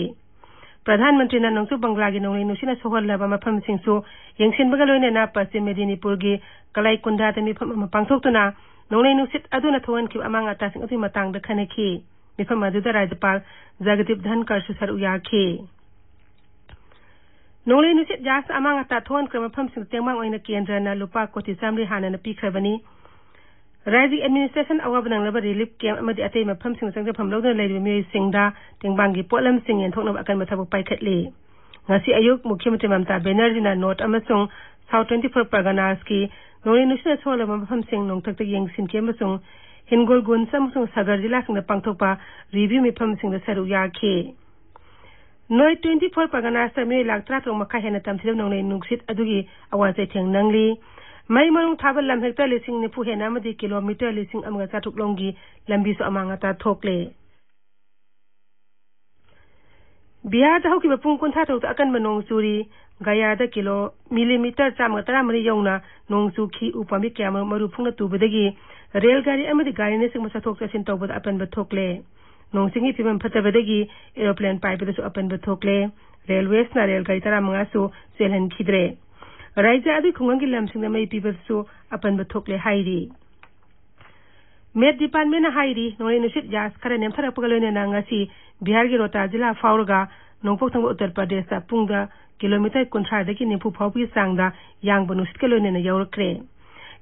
ꯄ꯭ꯔꯙꯥꯟ ꯃꯟꯇ꯭ꯔꯤꯅ ꯅꯣꯡꯆꯨꯞ ꯕꯪꯒ꯭ꯂꯥꯒꯤ ꯅꯣꯡꯂꯩ ꯅꯨꯡꯁꯤꯠꯅ ꯁꯣꯛꯍꯜꯂꯕ ꯃꯐꯝꯁꯤꯡꯁꯨ ꯌꯦꯡꯁꯤꯟꯕꯒ ꯂꯣꯏꯅꯅ ꯄꯁꯆꯤꯝ ꯃꯦꯗꯤꯅꯤꯄꯨꯔꯒꯤ ꯀꯂꯥꯏꯀꯨꯟꯗꯥꯗ ꯃꯤꯐꯝ ꯑꯃ ꯄꯥꯡꯊꯣꯛꯇꯨꯅ ꯅꯣꯡꯂꯩ ꯅꯨꯡꯁꯤꯠ ꯑꯗꯨꯅ ꯊꯣꯛꯍꯟꯈꯤꯕ ꯑꯃꯥꯡ ꯑꯇꯥꯁꯤꯡ ꯑꯗꯨꯒꯤ ꯃꯇꯥꯡꯗ ꯈꯟꯅꯈꯤ꯫ ꯃꯤꯐꯝ ꯑꯗꯨꯗ ꯔꯥꯖ꯭ꯌꯄꯥꯜ ꯖꯒꯗꯤꯞ ꯙꯟꯀꯔꯁꯨ ꯁꯔꯨꯛ ꯌꯥꯈꯤ꯫ ꯅꯣꯡꯂꯩ ꯅꯨꯡꯁꯤꯠ ꯌꯥꯁꯅ ꯑꯃꯥꯡ ꯑꯇꯥ ꯊꯣꯛꯍꯟꯈ꯭ꯔꯕ ꯃꯐꯝꯁꯤꯡꯗ ꯇꯦꯡꯕꯥꯡ ꯑꯣꯏꯅ ꯀꯦꯟꯗ꯭ꯔꯅ ꯂꯨꯄꯥ ꯀꯣꯇꯤ ꯆꯥꯃꯔꯤ ꯍꯥꯟꯅꯅ ꯄꯤꯈ꯭ꯔꯕꯅꯤ꯫ ꯔꯥꯖ꯭ꯌꯒꯤ ꯑꯦꯗꯃꯤꯅꯤꯁꯇ꯭ꯔꯦꯁꯟ ꯑꯋꯥꯕ ꯅꯪꯂꯕ ꯔꯤꯂꯤꯐ ꯀꯦꯝꯞ ꯑꯃꯗꯤ ꯑꯇꯩ ꯃꯐꯝꯁꯤꯡꯗ ꯆꯪꯖꯐꯝ ꯂꯧꯗꯨꯅ ꯂꯩꯔꯤꯕ ꯃꯤꯑꯣꯏꯁꯤꯡꯗ ꯇꯦꯡꯕꯥꯡꯒꯤ ꯄꯣꯠꯂꯝꯁꯤꯡ ꯌꯦꯟꯊꯣꯛꯅꯕ ꯑꯀꯟꯕ ꯊꯕꯛ ꯄꯥꯏꯈꯠꯂꯤ꯫ ꯉꯁꯤ ꯑꯌꯨꯛ ꯃꯨꯈ꯭ꯌ ꯃꯟꯇ꯭ꯔꯤ ꯃꯃꯇꯥ ꯕꯦꯅꯔꯖꯤꯅ ꯅꯣꯔꯠ ꯑꯃꯁꯨꯡ ꯁꯥꯎꯠ ꯇ꯭ꯋꯦꯟꯇꯤ ꯐꯣꯔ ꯄꯔꯒꯅꯥꯁꯀꯤ ꯅꯣꯡꯂꯩ ꯅꯨꯡꯁꯤꯠꯅ ꯁꯣꯛꯍꯜꯂꯕ ꯃꯐꯝꯁꯤꯡ ꯅꯣꯡꯊꯛꯇ ꯌꯦꯡꯁꯤꯟꯈꯤ ꯑꯃꯁꯨꯡ ꯍꯤꯡꯒꯣꯜꯒꯨꯟꯖ ꯑꯃꯁꯨꯡ ꯁꯥꯒꯔ ꯖꯤꯂꯥꯁꯤꯡꯗ ꯄꯥꯡꯊꯣꯛꯄ ꯔꯤꯚ꯭ꯌꯨ ꯃꯤꯐꯝꯁꯤꯡꯗ ꯁꯔꯨꯛ ꯌꯥꯈꯤ꯫ ꯅꯣꯏ ꯇ꯭ꯋꯦꯟꯇꯤ ꯐꯣꯔ ꯄꯔꯒꯅꯥꯁꯇ ꯃꯤꯑꯣꯏ ꯂꯥꯈ ꯇꯔꯥꯇꯔꯨꯛ ꯃꯈꯥꯏ ꯍꯦꯟꯅ ꯇꯝꯊꯤꯔꯕ ꯅꯣꯡꯂꯩ ꯅꯨꯡꯁꯤꯠ ꯑꯗꯨꯒꯤ ꯑꯋꯥ ꯆꯩꯊꯦꯡ ꯅꯪꯂꯤ꯫ ꯃꯩ ꯃꯔꯨꯡ ꯊꯥꯕ ꯂꯝ ꯍꯦꯛꯇꯔ ꯂꯤꯁꯤꯡ ꯅꯤꯐꯨ ꯍꯦꯟꯅ ꯑꯃꯗꯤ ꯀꯤꯂꯣꯃꯤꯇꯔ ꯂꯤꯁꯤꯡ ꯑꯃꯒ ꯆꯥꯇ꯭ꯔꯨꯛ ꯂꯣꯝꯒꯤ ꯂꯝꯕꯤꯁꯨ ꯑꯃꯥꯡ ꯑꯇꯥ ꯊꯣꯛꯂꯦ꯫ ꯕꯤꯍꯥꯔꯗ ꯍꯧꯈꯤꯕ ꯄꯨꯡ ꯀꯨꯟꯊ꯭ꯔꯥ ꯇꯔꯨꯛꯇ ꯑꯀꯟꯕ ꯅꯣꯡ ꯆꯨꯔꯤ꯫ ꯒꯌꯥꯗ ꯀꯤꯂꯣ ꯃꯤꯂꯤꯃꯤꯇꯔ ꯆꯥꯝꯃꯒ ꯇꯔꯥꯃꯔꯤ ꯌꯧꯅ ꯅꯣꯡ ꯆꯨꯈꯤ꯫ ꯎ ꯄꯥꯝꯕꯤ ꯀꯌꯥꯃꯔꯨꯝ ꯃꯔꯨ ꯐꯨꯡꯅ ꯇꯨꯕꯗꯒꯤ ꯔꯦꯜ ꯒꯥꯔꯤ ꯑꯃꯗꯤ ꯒꯥꯔꯤꯅꯆꯤꯡꯕ ꯆꯠꯊꯣꯛ ꯆꯠꯁꯤꯟ ꯇꯧꯕꯗ ꯑꯄꯟꯕ ꯊꯣꯛꯂꯦ꯫ ꯅꯣꯡ ꯆꯤꯡꯒꯤ ꯐꯤꯕꯝ ꯐꯠꯇꯕꯗꯒꯤ ꯑꯦꯔꯣꯄ꯭ꯂꯦꯟ ꯄꯥꯏꯕꯗꯁꯨ ꯑꯄꯟꯕ ꯊꯣꯛꯂꯦ꯫ ꯔꯦꯜꯋꯦꯁꯅ ꯔꯦꯜ ꯒꯥꯔꯤ ꯇꯔꯥꯃꯉꯥꯁꯨ ꯆꯦꯜꯍꯟꯈꯤꯗ꯭ꯔꯦ꯫ ꯔꯥꯏꯖ꯭ꯌ ꯑꯗꯨꯒꯤ ꯈꯨꯡꯒꯪꯒꯤ ꯂꯝꯁꯤꯡꯗ ꯃꯩ ꯄꯤꯕꯗꯁꯨ ꯑꯄꯟꯕ ꯊꯣꯛꯂꯦ ꯍꯥꯏꯔꯤ꯫ ꯃꯦꯠ ꯗꯤꯄꯥꯔꯠꯃꯦꯟꯅ ꯍꯥꯏꯔꯤ, ꯅꯣꯡꯂꯩ ꯅꯨꯡꯁꯤꯠ ꯌꯥꯁ ꯈꯔ ꯅꯦꯝꯊꯔꯛꯄꯒ ꯂꯣꯏꯅꯅ ꯉꯁꯤ ꯕꯤꯍꯥꯔꯒꯤ ꯔꯣꯇꯥ ꯖꯤꯂꯥ ꯐꯥꯎꯔꯒ ꯅꯣꯡꯄꯣꯛ ꯊꯪꯕ ꯎꯠꯇꯔ ꯄ꯭ꯔꯗꯦꯁꯇ ꯄꯨꯡꯗ ꯀꯤꯂꯣꯃꯤꯇꯔ ꯀꯨꯟꯊ꯭ꯔꯥꯗꯒꯤ ꯅꯤꯐꯨ ꯐꯥꯎꯕꯒꯤ ꯆꯥꯡꯗ ꯌꯥꯡꯕ ꯅꯨꯡꯁꯤꯠꯀ ꯂꯣꯏꯅꯅ ꯌꯧꯔꯛꯈ꯭ꯔꯦ꯫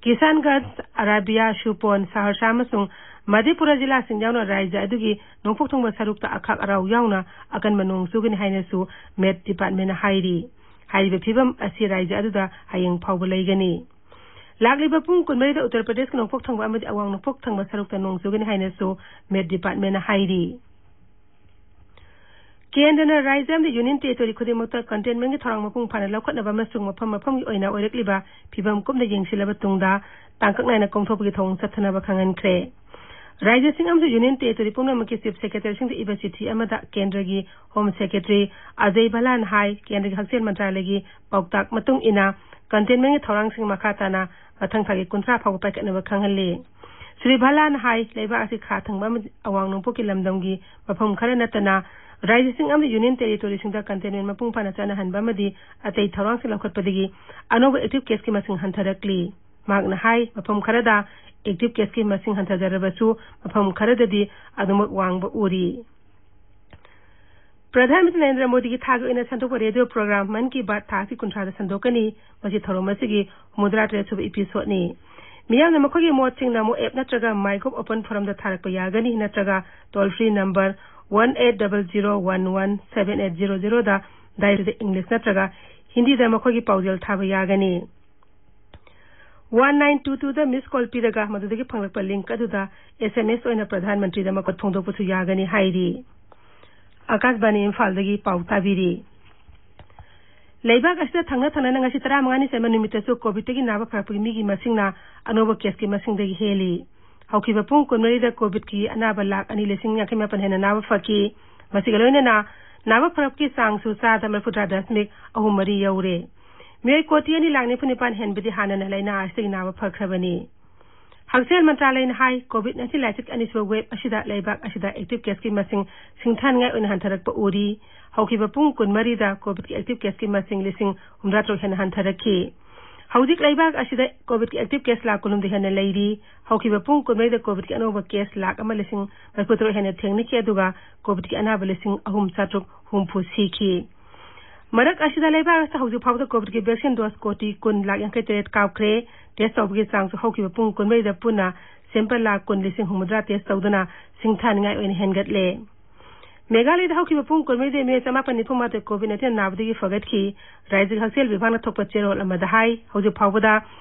ꯀꯤꯁꯥꯟꯒꯟꯖ, ꯑꯔꯥꯕꯤꯌꯥ, ꯁꯨꯄꯣꯟ, ꯁꯍꯔꯁꯥ ꯑꯃꯁꯨꯡ ꯃꯙꯦꯄꯨꯔꯥ ꯖꯤꯂꯥꯁꯤꯡ ꯌꯥꯎꯅ ꯔꯥꯏꯖ꯭ꯌ ꯑꯗꯨꯒꯤ ꯅꯣꯡꯄꯣꯛ ꯊꯪꯕ ꯁꯔꯨꯛꯇ ꯑꯈꯥꯛ ꯑꯔꯥꯎ ꯌꯥꯎꯅ ꯑꯀꯟꯕ ꯅꯣꯡ ꯆꯨꯒꯅꯤ ꯍꯥꯏꯅꯁꯨ ꯃꯦꯠ ꯗꯤꯄꯥꯔꯠꯃꯦꯟꯅ ꯍꯥꯏꯔꯤ꯫ ꯍꯥꯏꯔꯤꯕ ꯐꯤꯕꯝ ꯑꯁꯤ ꯔꯥꯏꯖ꯭ꯌ ꯑꯗꯨꯗ ꯍꯌꯦꯡ ꯐꯥꯎꯕ ꯂꯩꯒꯅꯤ꯫ ꯂꯥꯛꯂꯤꯕ ꯄꯨꯡ ꯀꯨꯟꯃꯔꯤꯗ ꯎꯠꯇꯔ ꯄ꯭ꯔꯗꯦꯁꯀꯤ ꯅꯣꯡꯄꯣꯛ ꯊꯪꯕ ꯑꯃꯗꯤ ꯑꯋꯥꯡ ꯅꯣꯡꯄꯣꯛ ꯊꯪꯕ ꯁꯔꯨꯛꯇ ꯅꯣꯡ ꯆꯨꯒꯅꯤ ꯍꯥꯏꯅꯁꯨ ꯃꯦꯠ ꯗꯤꯄꯥꯔꯠꯃꯦꯟꯅ ꯍꯥꯏꯔꯤ꯫ ꯀꯦꯟꯗ꯭ꯔꯅ ꯔꯥꯏꯖ꯭ꯌ ꯑꯃꯗꯤ ꯌꯨꯅꯤꯌꯟ ꯇꯦꯔꯤꯇꯣꯔꯤ ꯈꯨꯗꯤꯡꯃꯛꯇ ꯀꯟꯇꯦꯟꯃꯦꯟꯒꯤ ꯊꯧꯔꯥꯡ ꯃꯄꯨꯡ ꯐꯥꯅ ꯂꯧꯈꯠꯅꯕ ꯑꯃꯁꯨꯡ ꯃꯐꯝ ꯃꯐꯝꯒꯤ ꯑꯣꯏꯅ ꯑꯣꯏꯔꯛꯂꯤꯕ ꯐꯤꯕꯝ ꯀꯨꯞꯅ ꯌꯦꯡꯁꯤꯜꯂꯕ ꯇꯨꯡꯗ ꯇꯥꯡꯀꯛ ꯅꯥꯏꯅ ꯀꯣꯡꯊꯣꯛꯄꯒꯤ ꯊꯧꯑꯣꯡ ꯆꯠꯊꯅꯕ ꯈꯪꯍꯟꯈ꯭ꯔꯦ꯫ ꯔꯥꯖ꯭ꯌꯁꯤꯡ ꯑꯃꯁꯨꯡ ꯌꯨꯅꯤꯌꯟ ꯇꯦꯔꯤꯇꯣꯔꯤ ꯄꯨꯝꯅꯃꯛꯀꯤ ꯆꯤꯐ ꯁꯦꯀ꯭ꯔꯦꯇꯔꯤꯁꯤꯡꯗ ꯏꯕ ꯆꯤꯊꯤ ꯑꯃꯗ ꯀꯦꯟꯗ꯭ꯔꯒꯤ ꯍꯣꯝ ꯁꯦꯀ꯭ꯔꯦꯇꯔꯤ ꯑꯖꯌ ꯚꯜꯂꯥꯅ ꯍꯥꯏ, ꯀꯦꯟꯗ꯭ꯔꯒꯤ ꯍꯛꯁꯦꯜ ꯃꯟꯇ꯭ꯔꯥꯂꯌꯒꯤ ꯄꯥꯎꯇꯥꯛ ꯃꯇꯨꯡ ꯏꯟꯅ ꯀꯟꯇꯦꯟꯃꯦꯟꯒꯤ ꯊꯧꯔꯥꯡꯁꯤꯡ ꯃꯈꯥ ꯇꯥꯅ ꯃꯊꯪ ꯊꯥꯒꯤ ꯀꯨꯟꯊ꯭ꯔꯥ ꯐꯥꯎꯕ ꯄꯥꯏꯈꯠꯅꯕ ꯈꯪꯍꯜꯂꯤ꯫ ꯁ꯭ꯔꯤ ꯚꯜꯂꯥꯅ ꯍꯥꯏ, ꯂꯩꯕꯥꯛ ꯑꯁꯤ ꯈꯥ ꯊꯪꯕ ꯑꯃꯗꯤ ꯑꯋꯥꯡ ꯅꯣꯡꯄꯣꯛꯀꯤ ꯂꯝꯗꯝꯒꯤ ꯃꯐꯝ ꯈꯔ ꯅꯠꯇꯅ ꯔꯥꯖ꯭ꯌꯁꯤꯡ ꯑꯃꯗꯤ ꯌꯨꯅꯤꯌꯟ ꯇꯦꯔꯤꯇꯣꯔꯤꯁꯤꯡꯗ ꯀꯟꯇꯦꯟꯃꯦꯟ ꯃꯄꯨꯡ ꯐꯥꯅ ꯆꯠꯅꯍꯟꯕ ꯑꯃꯗꯤ ꯑꯇꯩ ꯊꯧꯔꯥꯡꯁꯤꯡ ꯂꯧꯈꯠꯄꯗꯒꯤ ꯑꯅꯧꯕ ꯑꯦꯛꯇꯤꯚ ꯀꯦꯁꯀꯤ ꯃꯁꯤꯡ ꯍꯟꯊꯔꯛꯂꯤ꯫ ꯃꯍꯥꯛꯅ ꯍꯥꯏ, ꯃꯐꯝ ꯈꯔꯗ ꯑꯦꯛꯇꯤꯚ ꯀꯦꯁꯀꯤ ꯃꯁꯤꯡ ꯍꯟꯊꯖꯔꯕꯁꯨ, ꯃꯐꯝ ꯈꯔꯗꯗꯤ ꯑꯗꯨꯃꯛ ꯋꯥꯡꯕ ꯎꯔꯤ꯫ ꯄ꯭ꯔꯙꯥꯟ ꯃꯟꯇ꯭ꯔꯤ ꯅꯔꯦꯟꯗ꯭ꯔ ꯃꯣꯗꯤꯒꯤ ꯊꯥꯒꯤ ꯑꯣꯏꯅ ꯁꯟꯗꯣꯛꯄ ꯔꯦꯗꯤꯑꯣ ꯄ꯭ꯔꯣꯒ꯭ꯔꯥꯝ ꯃꯟ ꯀꯤ ꯕꯥꯠ ꯊꯥꯁꯤ ꯀꯨꯟꯊ꯭ꯔꯥꯗ ꯁꯟꯗꯣꯛꯀꯅꯤ꯫ ꯃꯁꯤ ꯊꯧꯔꯝ ꯑꯁꯤꯒꯤ ꯍꯨꯝꯐꯨꯇꯔꯥ ꯇꯔꯦꯠ ꯁꯨꯕ ꯏꯄꯤꯁꯣꯗꯅꯤ꯫ ꯃꯤꯌꯥꯝꯅ ꯃꯈꯣꯏꯒꯤ ꯃꯣꯠꯁꯤꯡ ꯅꯃꯣ ꯑꯦꯞ ꯅꯠꯇ꯭ꯔꯒ ꯃꯥꯏ ꯒꯣꯚ ꯑꯣꯄꯟ ꯐꯣꯔꯝꯗ ꯊꯥꯔꯛꯄ ꯌꯥꯒꯅꯤ, ꯅꯠꯇ꯭ꯔꯒ toll free number one eight double zero one one seven eight zero ꯖꯤꯔꯣꯗ ꯗꯥꯏꯔꯦꯛꯇ ꯏꯪꯂꯤꯁ ꯅꯠꯇ꯭ꯔꯒ ꯍꯤꯟꯗꯤꯗ ꯃꯈꯣꯏꯒꯤ ꯄꯥꯎꯖꯦꯜ ꯊꯥꯕ ꯌꯥꯒꯅꯤ꯫ ꯋꯥꯟ ꯅꯥꯏꯟ ꯇꯨ ꯇꯨꯗ ꯃꯤꯁ ꯀꯣꯜ ꯄꯤꯔꯒ ꯃꯗꯨꯗꯒꯤ ꯐꯪꯂꯛꯄ ꯂꯤꯡꯛ ꯑꯗꯨꯗ ꯑꯦꯁ ꯑꯦꯝ ꯑꯦꯁ ꯑꯣꯏꯅ ꯄ꯭ꯔꯙꯥꯟ ꯃꯟꯇ꯭ꯔꯤꯗ ꯃꯈꯣꯏ ꯐꯣꯡꯗꯣꯛꯄꯁꯨ ꯌꯥꯒꯅꯤ ꯍꯥꯏꯔꯤ꯫ ꯑꯀꯥꯁꯕꯥꯅꯤ ꯏꯝꯐꯥꯜꯗꯒꯤ ꯄꯥꯎ ꯇꯥꯕꯤꯔꯤ꯫ ꯂꯩꯕꯥꯛ ꯑꯁꯤꯗ ꯊꯪꯅ ꯊꯪꯅꯅ ꯉꯁꯤ ꯇꯔꯥꯃꯉꯥꯅꯤ ꯆꯟꯕ ꯅꯨꯃꯤꯠꯇꯁꯨ ꯀꯣꯚꯤꯗꯇꯒꯤ ꯅꯥꯕ ꯐꯔꯛꯄꯒꯤ ꯃꯤꯒꯤ ꯃꯁꯤꯡꯅ ꯑꯅꯧꯕ ꯀꯦꯁꯀꯤ ꯃꯁꯤꯡꯗꯒꯤ ꯍꯦꯜꯂꯤ꯫ ꯍꯧꯈꯤꯕ ꯄꯨꯡ ꯀꯨꯟꯃꯔꯤꯗ ꯀꯣꯚꯤꯗꯀꯤ ꯑꯅꯥꯕ ꯂꯥꯈ ꯑꯅꯤ ꯂꯤꯁꯤꯡ ꯌꯥꯡꯈꯩ ꯃꯥꯄꯟ ꯍꯦꯟꯅ ꯅꯥꯕ ꯐꯈꯤ꯫ ꯃꯁꯤꯒ ꯂꯣꯏꯅꯅ ꯅꯥꯕ ꯐꯔꯛꯀꯤ ꯆꯥꯡꯁꯨ ꯆꯥꯗ ꯃꯔꯤꯐꯨꯇꯔꯥ ꯗꯁꯃꯤꯛ ꯑꯍꯨꯝ ꯃꯔꯤ ꯌꯧꯔꯦ꯫ ꯃꯤꯑꯣꯏ ꯀꯣꯇꯤ ꯑꯅꯤ ꯂꯥꯈ ꯅꯤꯐꯨ ꯅꯤꯄꯥꯟ ꯍꯦꯟꯕꯗꯤ ꯍꯥꯟꯅꯅ ꯂꯥꯏꯅꯥ ꯑꯁꯤꯗꯒꯤ ꯅꯥꯕ ꯐꯈ꯭ꯔꯕꯅꯤ꯫ ꯍꯛꯁꯦꯜ ꯃꯟꯇ꯭ꯔꯥꯂꯌꯅ ꯍꯥꯏ, ꯀꯣꯚꯤꯗ ꯅꯥꯏꯟꯇꯤꯟ ꯂꯥꯏꯆꯠꯀꯤ ꯑꯅꯤꯁꯨꯕ ꯋꯦꯕ ꯑꯁꯤꯗ ꯂꯩꯕꯥꯛ ꯑꯁꯤꯗ ꯑꯦꯛꯇꯤꯚ ꯀꯦꯁꯀꯤ ꯃꯁꯤꯡ ꯁꯤꯡꯊꯥꯅꯤꯡꯉꯥꯏ ꯑꯣꯏꯅ ꯍꯟꯊꯔꯛꯄ ꯎꯔꯤ꯫ ꯍꯧꯈꯤꯕ ꯄꯨꯡ ꯀꯨꯟꯃꯔꯤꯗ ꯀꯣꯚꯤꯗꯀꯤ ꯑꯦꯛꯇꯤꯚ ꯀꯦꯁꯀꯤ ꯃꯁꯤꯡ ꯂꯤꯁꯤꯡ ꯍꯨꯝꯐꯨꯇꯔꯨꯛ ꯍꯦꯟꯅ ꯍꯟꯊꯔꯛꯈꯤ꯫ ꯍꯧꯖꯤꯛ ꯂꯩꯕꯥꯛ ꯑꯁꯤꯗ ꯀꯣꯚꯤꯗꯀꯤ ꯑꯦꯛꯇꯤꯚ ꯀꯦꯁ ꯂꯥꯈ ꯀꯨꯟꯍꯨꯝꯗꯣꯏ ꯍꯦꯟꯅ ꯂꯩꯔꯤ꯫ ꯍꯧꯈꯤꯕ ꯄꯨꯡ ꯀꯨꯟꯃꯔꯤꯗ ꯀꯣꯚꯤꯗꯀꯤ ꯑꯅꯧꯕ ꯀꯦꯁ ꯂꯥꯈ ꯑꯃ ꯂꯤꯁꯤꯡ ꯃꯔꯤꯐꯨꯇꯔꯨꯛ ꯍꯦꯟꯅ ꯊꯦꯡꯅꯈꯤ, ꯑꯗꯨꯒ ꯀꯣꯚꯤꯗꯀꯤ ꯑꯅꯥꯕ ꯂꯤꯁꯤꯡ ꯑꯍꯨꯝ ꯆꯥꯇ꯭ꯔꯨꯛ ꯍꯨꯝꯐꯨ ꯁꯤꯈꯤ꯫ ꯃꯔꯛ ꯑꯁꯤꯗ ꯂꯩꯕꯥꯛ ꯑꯁꯤꯗ ꯍꯧꯖꯤꯛ ꯐꯥꯎꯕꯗ ꯀꯣꯚꯤꯗꯀꯤ ꯚꯦꯛꯁꯤꯟ ꯗꯣꯁ ꯀꯣꯇꯤ ꯀꯨꯟ ꯂꯥꯈ ꯌꯥꯡꯈꯩ ꯇꯔꯦꯠ ꯀꯥꯞꯈ꯭ꯔꯦ꯫ ꯇꯦꯁ ꯇꯧꯕꯒꯤ ꯆꯥꯡꯁꯨ ꯍꯧꯈꯤꯕ ꯄꯨꯡ ꯀꯨꯟꯃꯔꯤꯗ ꯄꯨꯟꯅ ꯁꯦꯝꯄꯜ ꯂꯥꯈ ꯀꯨꯟ ꯂꯤꯁꯤꯡ ꯍꯨꯝꯐꯨꯇꯔꯥ ꯇꯦꯁ ꯇꯧꯗꯨꯅ ꯁꯤꯡꯊꯥꯅꯤꯡꯉꯥꯏ ꯑꯣꯏꯅ ꯍꯦꯟꯒꯠꯂꯦ꯫ ꯃꯦꯘꯥꯂꯌꯗ ꯍꯧꯈꯤꯕ ꯄꯨꯡ ꯀꯨꯟꯃꯔꯤꯗ ꯃꯤꯑꯣꯏ ꯆꯃꯥꯄꯟ ꯅꯤꯐꯨ ꯃꯥꯊꯣꯏ ꯀꯣꯚꯤꯗ ꯅꯥꯏꯟꯇꯤꯟ ꯅꯥꯕꯗꯒꯤ ꯐꯒꯠꯈꯤ꯫ ꯔꯥꯖ꯭ꯌꯒꯤ ꯍꯛꯁꯦꯜ ꯕꯤꯚꯥꯒꯅ ꯊꯣꯛꯄ ꯆꯦꯔꯣꯜ ꯑꯃꯗ ꯍꯥꯏ, ꯍꯧꯖꯤꯛ ꯐꯥꯎꯕꯗ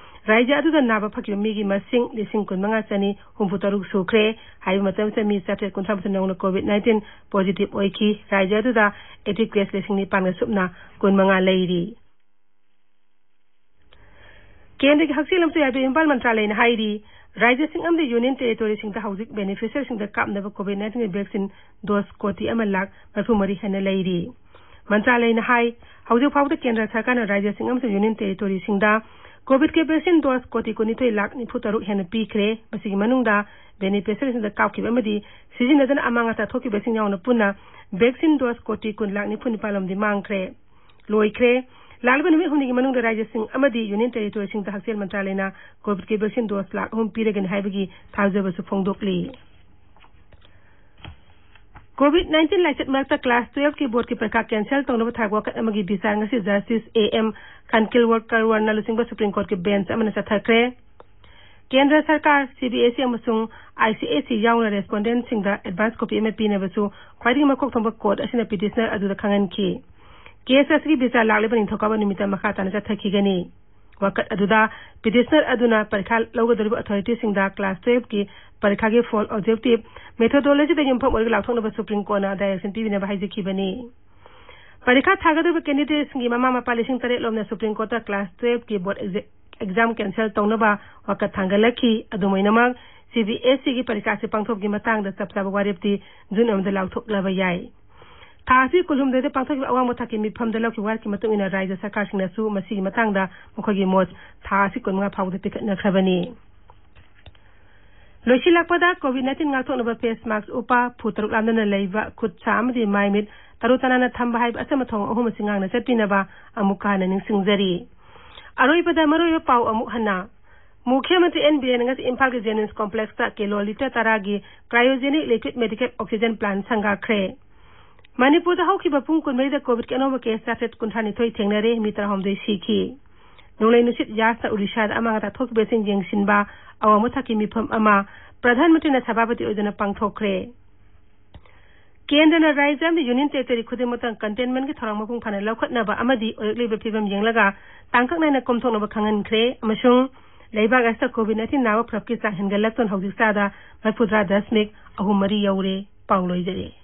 ꯔꯥꯖ꯭ꯌ ꯑꯗꯨꯗ ꯅꯥꯕ ꯐꯈꯤꯕ ꯃꯤꯒꯤ ꯃꯁꯤꯡ ꯂꯤꯁꯤꯡ ꯀꯨꯟꯃꯉꯥ ꯆꯅꯤ ꯍꯨꯝꯐꯨ ꯇꯔꯨꯛ ꯁꯨꯈ꯭ꯔꯦ꯫ ꯍꯥꯏꯔꯤꯕ ꯃꯇꯝꯁꯤꯗ ꯃꯤ ꯆꯥꯇ꯭ꯔꯦꯠ ꯀꯨꯟꯊ꯭ꯔꯥ ꯃꯥꯊꯣꯏ ꯅꯧꯅ ꯀꯣꯚꯤꯗ ꯅꯥꯏꯟꯇꯤꯟ ꯄꯣꯖꯤꯇꯤꯚ ꯑꯣꯏꯈꯤ꯫ ꯔꯥꯖ꯭ꯌ ꯑꯗꯨꯗ ꯑꯦꯛꯇꯤꯚ ꯀꯦꯁ ꯂꯤꯁꯤꯡ ꯅꯤꯄꯥꯟꯒ ꯁꯨꯞꯅ ꯀꯨꯟꯃꯉꯥ ꯂꯩꯔꯤ꯫ ꯀꯦꯟꯗ꯭ꯔꯒꯤ ꯍꯛꯁꯦꯜ ꯑꯃꯁꯨꯡ ꯌꯥꯏꯐ ꯌꯨꯝꯕꯥꯜ ꯃꯟꯇ꯭ꯔꯥꯂꯌꯅ ꯍꯥꯏꯔꯤ, ꯔꯥꯖ꯭ꯌꯁꯤꯡ ꯑꯃꯗꯤ ꯌꯨꯅꯤꯌꯟ ꯇꯦꯔꯤꯇꯣꯔꯤꯁꯤꯡꯗ ꯍꯧꯖꯤꯛ ꯕꯦꯅꯤꯐꯤꯁꯤꯌꯔꯤꯁꯤꯡꯗ ꯀꯥꯞꯅꯕ ꯀꯣꯚꯤꯗ ꯅꯥꯏꯟꯇꯤꯟꯒꯤ ꯚꯦꯛꯁꯤꯟ ꯗꯣꯁ ꯀꯣꯇꯤ ꯑꯃ ꯂꯥꯈ ꯃꯔꯤꯐꯨ ꯃꯔꯤ ꯍꯦꯟꯅ ꯂꯩꯔꯤ꯫ ꯃꯟꯇ꯭ꯔꯥꯂꯌꯅ ꯍꯥꯏ, ꯍꯧꯖꯤꯛ ꯐꯥꯎꯕꯗ ꯀꯦꯟꯗ꯭ꯔ ꯁꯔꯀꯥꯔꯅ ꯔꯥꯖ꯭ꯌꯁꯤꯡ ꯑꯃꯁꯨꯡ ꯌꯨꯅꯤꯌꯟ ꯇꯦꯔꯤꯇꯣꯔꯤꯁꯤꯡꯗ ꯀꯣꯚꯤꯗꯀꯤ ꯚꯦꯛꯁꯤꯟ ꯗꯣꯁ ꯀꯣꯇꯤ ꯀꯨꯟꯅꯤꯊꯣꯏ ꯂꯥꯈ ꯅꯤꯐꯨ ꯇꯔꯨꯛ ꯍꯦꯟꯅ ꯄꯤꯈ꯭ꯔꯦ꯫ ꯃꯁꯤꯒꯤ ꯃꯅꯨꯡꯗ ꯕꯦꯅꯤꯐꯤꯁꯤꯌꯔꯤꯁꯤꯡꯗ ꯀꯥꯞꯈꯤꯕ ꯑꯃꯗꯤ ꯁꯤꯖꯤꯟꯅꯗꯅ ꯑꯃꯥꯡ ꯑꯇꯥ ꯊꯣꯛꯈꯤꯕꯁꯤꯡ ꯌꯥꯎꯅ ꯄꯨꯟꯅ ꯚꯦꯛꯁꯤꯟ ꯗꯣꯁ ꯀꯣꯇꯤ ꯀꯨꯟ ꯂꯥꯈ ꯅꯤꯐꯨ ꯅꯤꯄꯥꯜ ꯂꯣꯝꯗꯤ ꯃꯥꯡꯈ꯭ꯔꯦ꯫ ꯂꯣꯏꯈ꯭ꯔꯦ꯫ ꯂꯥꯛꯂꯤꯕ ꯅꯨꯃꯤꯠ ꯍꯨꯝꯅꯤꯒꯤ ꯃꯅꯨꯡꯗ ꯔꯥꯖ꯭ꯌꯁꯤꯡ ꯑꯃꯗꯤ ꯌꯨꯅꯤꯌꯟ ꯇꯦꯔꯤꯇꯣꯔꯤꯁꯤꯡꯗ ꯍꯛꯁꯦꯜ ꯃꯟꯇ꯭ꯔꯥꯂꯌꯅ ꯀꯣꯚꯤꯗꯀꯤ ꯚꯦꯛꯁꯤꯟ ꯗꯣꯁ ꯂꯥꯈ ꯑꯍꯨꯝ ꯄꯤꯔꯒꯅꯤ ꯍꯥꯏꯕꯒꯤ ꯊꯥꯖꯕꯁꯨ ꯐꯣꯡꯗꯣꯛꯂꯤ꯫ ꯀꯣꯚꯤꯗ ꯅꯥꯏꯟꯇꯤꯟ ꯂꯥꯏꯆꯠ ꯃꯔꯛꯇ ꯀ꯭ꯂꯥꯁ ꯇꯨꯌꯦꯜꯐꯀꯤ ꯕꯣꯔꯗꯀꯤ ꯄꯔꯤꯈꯥ ꯀꯦꯟꯁꯦꯜ ꯇꯧꯅꯕ ꯊꯥꯔꯛꯄ ꯋꯥꯀꯠ ꯑꯃꯒꯤ ꯕꯤꯆꯥꯔ ꯉꯁꯤ ꯖꯁꯇꯤꯁ ꯑꯦ ꯑꯦꯝ ꯈꯟꯀꯤꯜꯋꯔꯀꯔꯋꯔꯅ ꯂꯨꯆꯤꯡꯕ ꯁꯨꯄ꯭ꯔꯤꯝ ꯀꯣꯔꯠꯀꯤ ꯕꯦꯟꯆ ꯑꯃꯅ ꯆꯠꯊꯈ꯭ꯔꯦ꯫ ꯀꯦꯟꯗ꯭ꯔ ꯁꯔꯀꯥꯔ, ꯁꯤ ꯕꯤ ꯑꯦꯁ ꯏ ꯑꯃꯁꯨꯡ ꯑꯥꯏ ꯁꯤ ꯑꯦꯁ ꯏ ꯌꯥꯎꯅ ꯔꯦꯁꯄꯣꯟꯗꯦꯟꯠꯁꯤꯡꯗ ꯑꯦꯗꯚꯥꯟꯁ ꯀꯣꯄꯤ ꯑꯃ ꯄꯤꯅꯕꯁꯨ ꯈ꯭ꯋꯥꯏꯗꯒꯤ ꯃꯀꯣꯛ ꯊꯣꯡꯕ ꯀꯣꯔꯠ ꯑꯁꯤꯅ ꯄꯤꯇꯤꯁꯅꯔ ꯑꯗꯨꯗ ꯈꯪꯍꯟꯈꯤ꯫ ꯀꯦꯁ ꯑꯁꯤꯒꯤ ꯕꯤꯆꯥꯔ ꯂꯥꯛꯂꯤꯕ ꯅꯤꯡꯊꯧꯀꯥꯕ ꯅꯨꯃꯤꯠꯇ ꯃꯈꯥ ꯇꯥꯅ ꯆꯠꯊꯈꯤꯒꯅꯤ꯫ ꯋꯥꯀꯠ ꯑꯗꯨꯗ ꯄꯤꯇꯤꯁꯅꯔ ꯑꯗꯨꯅ ꯄꯔꯤꯈꯥ ꯂꯧꯒꯗꯧꯔꯤꯕ ꯑꯣꯊꯣꯔꯤꯇꯤꯁꯤꯡꯗ ꯀ꯭ꯂꯥꯁ ꯇꯨꯌꯦꯜꯐꯀꯤ ꯄꯔꯤꯈꯥꯒꯤ ꯐꯣꯜ ꯑꯣꯕꯖꯦꯛꯇꯤꯚ ꯃꯦꯊꯣꯗꯣꯂꯣꯖꯤꯗ ꯌꯨꯝꯐꯝ ꯑꯣꯏꯔꯒ ꯂꯥꯎꯊꯣꯛꯅꯕ ꯁꯨꯄ꯭ꯔꯤꯝ ꯀꯣꯔꯠꯅ ꯗꯥꯏꯔꯦꯛꯁꯟ ꯄꯤꯕꯤꯅꯕ ꯍꯥꯏꯖꯈꯤꯕꯅꯤ꯫ ꯄꯔꯤꯈꯥ ꯊꯥꯒꯗꯧꯔꯤꯕ ꯀꯦꯟꯗꯤꯗꯦꯠꯁꯤꯡꯒꯤ ꯃꯃꯥ ꯃꯄꯥ ꯂꯤꯁꯤꯡ ꯇꯔꯦꯠ ꯂꯣꯝꯅ ꯁꯨꯄ꯭ꯔꯤꯝ ꯀꯣꯔꯠꯇ ꯀ꯭ꯂꯥꯁ ꯇꯨꯌꯦꯜꯐꯀꯤ ꯕꯣꯔꯗ ꯑꯦꯛꯖ-, ꯑꯦꯛꯖꯥꯝ ꯀꯦꯟꯁꯦꯜ ꯇꯧꯅꯕ ꯋꯥꯀꯠ ꯊꯥꯡꯒꯠꯂꯛꯈꯤ꯫ ꯑꯗꯨꯝ ꯑꯣꯏꯅꯃꯛ, ꯁꯤ ꯕꯤ ꯑꯦꯁ ꯏꯒꯤ ꯄꯔꯤꯈꯥꯁꯤ ꯄꯥꯡꯊꯣꯛꯄꯒꯤ ꯃꯇꯥꯡꯗ ꯆꯞ ꯆꯥꯕ ꯋꯥꯔꯦꯞꯇꯤ ꯖꯨꯟ ꯑꯃꯗ ꯂꯥꯎꯊꯣꯛꯂꯕ ꯌꯥꯏ꯫ ꯊꯥ ꯑꯁꯤ ꯀꯨꯟꯍꯨꯝꯗꯣꯏꯗ ꯄꯥꯡꯊꯣꯛꯈꯤꯕ ꯑꯋꯥꯡꯕ ꯊꯥꯛꯀꯤ ꯃꯤꯐꯝꯗ ꯂꯧꯈꯤꯕ ꯋꯥꯔꯦꯞꯀꯤ ꯃꯇꯨꯡ ꯏꯟꯅ ꯔꯥꯖ꯭ꯌ ꯁꯔꯀꯥꯔꯁꯤꯡꯅꯁꯨ ꯃꯁꯤꯒꯤ ꯃꯇꯥꯡꯗ ꯃꯈꯣꯏꯒꯤ ꯃꯣꯠ ꯊꯥ ꯑꯁꯤ ꯀꯨꯟꯃꯉꯥ ꯐꯥꯎꯕꯗ ꯄꯤꯈꯠꯅꯈ꯭ꯔꯕꯅꯤ꯫ ꯂꯣꯏꯁꯤꯜꯂꯛꯄꯗ, ꯀꯣꯚꯤꯗ ꯅꯥꯏꯟꯇꯤꯟ ꯉꯥꯛꯊꯣꯛꯅꯕ ꯐꯦꯁ ꯃꯥꯛꯁ ꯎꯞꯄ, ꯐꯨꯠ ꯇꯔꯨꯛ ꯂꯥꯟꯗꯨꯅ ꯂꯩꯕ, ꯈꯨꯠ ꯁꯥ ꯑꯃꯗꯤ ꯃꯥꯏ ꯃꯤꯠ ꯇꯔꯨ ꯇꯅꯥꯟꯅ ꯊꯝꯕ ꯍꯥꯏꯕ ꯑꯆꯝꯕ ꯊꯧꯑꯣꯡ ꯑꯍꯨꯝ ꯑꯁꯤ ꯉꯥꯛꯅ ꯆꯠꯄꯤꯅꯕ ꯑꯃꯨꯛꯀ ꯍꯟꯅ ꯅꯤꯡꯁꯤꯡꯖꯔꯤ꯫ ꯑꯔꯣꯏꯕꯗ ꯃꯔꯨꯑꯣꯏꯕ ꯄꯥꯎ ꯑꯃꯨꯛ ꯍꯟꯅ꯫ ꯃꯨꯈ꯭ꯌ ꯃꯟꯇ꯭ꯔꯤ ꯑꯦꯟ ꯕꯤꯔꯦꯟꯅ ꯉꯁꯤ ꯏꯝꯐꯥꯜꯒꯤ ꯖꯦꯅꯤꯝꯁ ꯀꯣꯝꯄ꯭ꯂꯦꯛꯁꯇ ꯀꯤꯂꯣ ꯂꯤꯇꯔ ꯇꯔꯥꯒꯤ cryogenic liquid medical oxygen plant ꯁꯪꯒꯥꯈ꯭ꯔꯦ꯫ ꯃꯅꯤꯄꯨꯔꯗ ꯍꯧꯈꯤꯕ ꯄꯨꯡ ꯀꯨꯟꯃꯔꯤꯗ ꯀꯣꯚꯤꯗꯀꯤ ꯑꯅꯧꯕ ꯀꯦꯁ ꯆꯥꯇ꯭ꯔꯦꯠ ꯀꯨꯟꯊ꯭ꯔꯥ ꯅꯤꯊꯣꯏ ꯊꯦꯡꯅꯔꯦ, ꯃꯤ ꯇꯔꯥꯍꯨꯝꯗꯣꯏ ꯁꯤꯈꯤ꯫ ꯅꯣꯡꯂꯩ ꯅꯨꯡꯁꯤꯠ ꯌꯥꯁꯅ ꯎꯔꯤꯁꯥꯗ ꯑꯃꯥꯡ ꯑꯇꯥ ꯊꯣꯛꯈꯤꯕꯁꯤꯡ ꯌꯦꯡꯁꯤꯟꯕ ꯑꯋꯥꯡꯕ ꯊꯥꯛꯀꯤ ꯃꯤꯐꯝ ꯑꯃ ꯄ꯭ꯔꯙꯥꯟ ꯃꯟꯇ꯭ꯔꯤꯅ ꯁꯚꯥꯄꯇꯤ ꯑꯣꯏꯗꯨꯅ ꯄꯥꯡꯊꯣꯛꯈ꯭ꯔꯦ꯫ ꯀꯦꯟꯗ꯭ꯔꯅ ꯔꯥꯖ꯭ꯌ ꯑꯃꯗꯤ ꯌꯨꯅꯤꯌꯟ ꯇꯦꯔꯤꯇꯣꯔꯤ ꯈꯨꯗꯤꯡꯃꯛꯇ ꯀꯟꯇꯦꯟꯃꯦꯟꯠꯀꯤ ꯊꯧꯔꯥꯡ ꯃꯄꯨꯡ ꯐꯥꯅ ꯂꯧꯈꯠꯅꯕ ꯑꯃꯗꯤ ꯑꯣꯏꯔꯛꯂꯤꯕ ꯐꯤꯕꯝ ꯌꯦꯡꯂꯒ ꯇꯥꯡꯀꯛ ꯅꯥꯏꯅ ꯀꯣꯝꯊꯣꯛꯅꯕ ꯈꯪꯍꯟꯈ꯭ꯔꯦ ꯑꯃꯁꯨꯡ ꯂꯩꯕꯥꯛ ꯑꯁꯤꯗ ꯀꯣꯚꯤꯗ ꯅꯥꯏꯟꯇꯤꯟ ꯅꯥꯕ ꯐꯔꯛꯀꯤ ꯆꯥꯡ ꯍꯦꯟꯒꯠꯂꯛꯇꯨꯅ ꯍꯧꯖꯤꯛ ꯆꯥꯗ ꯃꯔꯤꯐꯨꯇꯔꯥ ꯗꯁꯃꯤꯛ ꯑꯍꯨꯝ ꯃꯔꯤ ꯌꯧꯔꯦ꯫ ꯄꯥꯎ ꯂꯣꯏꯖꯔꯦ꯫